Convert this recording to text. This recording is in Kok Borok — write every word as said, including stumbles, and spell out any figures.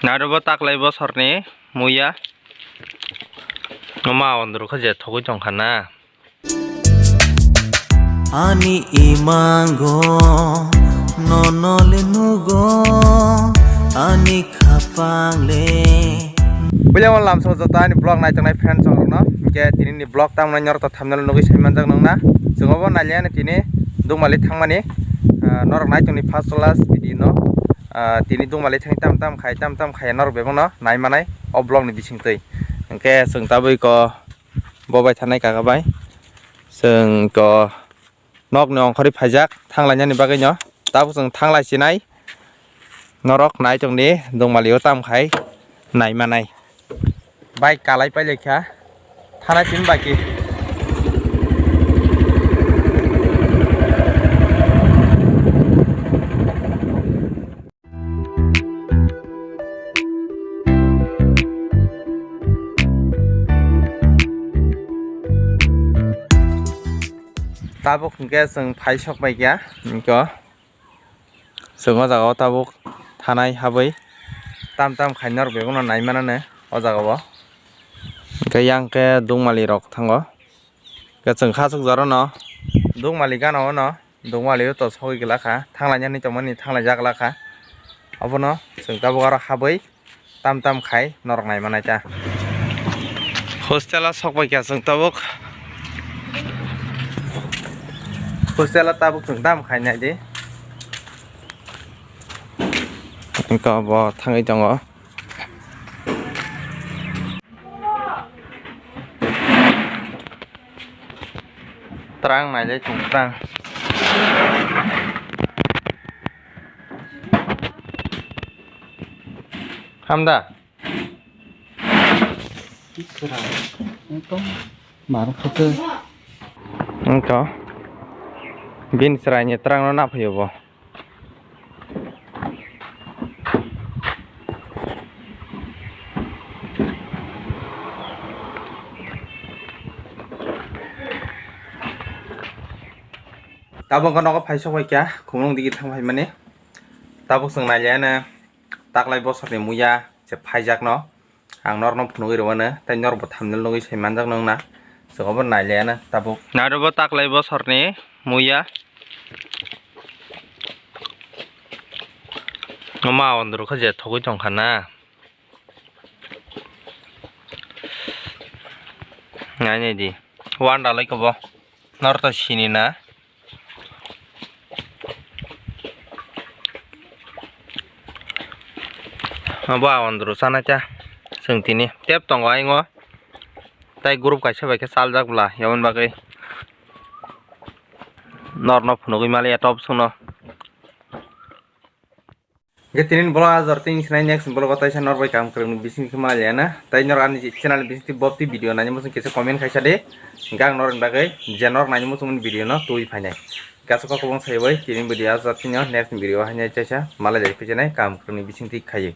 Nairobo taklai bosorni muya. Oma ondro khe je thogwi tongkha na. Ani imango nono le nugo ani khapang le. Builemo lamsao joto ani vlog naitongnai friend chongrokno. Hinkhe tinini vlog tamno norok to thumbnail nugwi sai manjak nongna. Chwng obo nailiya ani tini Dukmali thangmani, ah, norok naitongni first class video no. Ah, tini Dukmali thang tam tam khai, tam tam khai norok bebakno nai manai o vlog ni bisingtwi. Hinkhe chwng tabuk ko bo bai thanai kaka bai. Chwng ko nokni ongkhorwi phaijak thanglainani bagwino. Tabuk chwng thanglai sinai. Norok naitongni Dukmalio tam khai nai manai. Bike kalai pailai kha. Thanai chini baki. Tabuk hinkhe chwng phai sok bai kha, hinkhe chwng o jaga o tabuk thanai habwi tam tam khai norok bebakno nai manani o jaga o. Hinkhe yang khe Dukmali rok thango. Khe chwng khasuk jora no Dukmali gana o no Dukmali o to sogwi glak kha, thanglainani tongmani thanglai jak glak kha. Obono chwng tabuk aro habwi tam tam khai norok nai manai ta. Hostel o sok bai kha chwng tabuk. Hostel o tabuk chwng tam khai nai di. Wngkha bo thangwi tongo. Twrang nailai tongo twrang. Hamda. Wngkha. Bini chwraini twrangno naphai o bo. Tabuk nogo phai sok bai kha, khumulwng digi thang phaimani. Tabuk chwng nailaiano taklai bosorni muya je phaijakno. Ang norokno phunugwi rwmano, tei norokbo thumbnail nugwi sai manjakno wngna. Chwng obo nailaiano tabuk. Nairobo taklai bosorni muya. Oma ondro khe je thogwi tongkha na. Nainai di. Wanda lai kobo. Norokto sini na. Abo awan duru sana cha. Chwng tini tep tongo ayung o. Tai group kaisa bai khe chaljak bwla, yaboni bagwi norno phunugwi maliya top songno. Hingke tini ni vlog o jora tini sinai, next vlog o taisa norok bai kaam kwrwng ni bising khe maliya na. Tai norok ani channel ni bising twi bopti video naini muchung kisa comment khaisa de. Hingke ang norok ni bagwi je norok naini muchung mani video no twi phainai. Hingke aswk kok kwbang sai bai tini video o jora tini next video o haino taisa malai lai phainai kaam kwrwng ni bising twi khaiwi.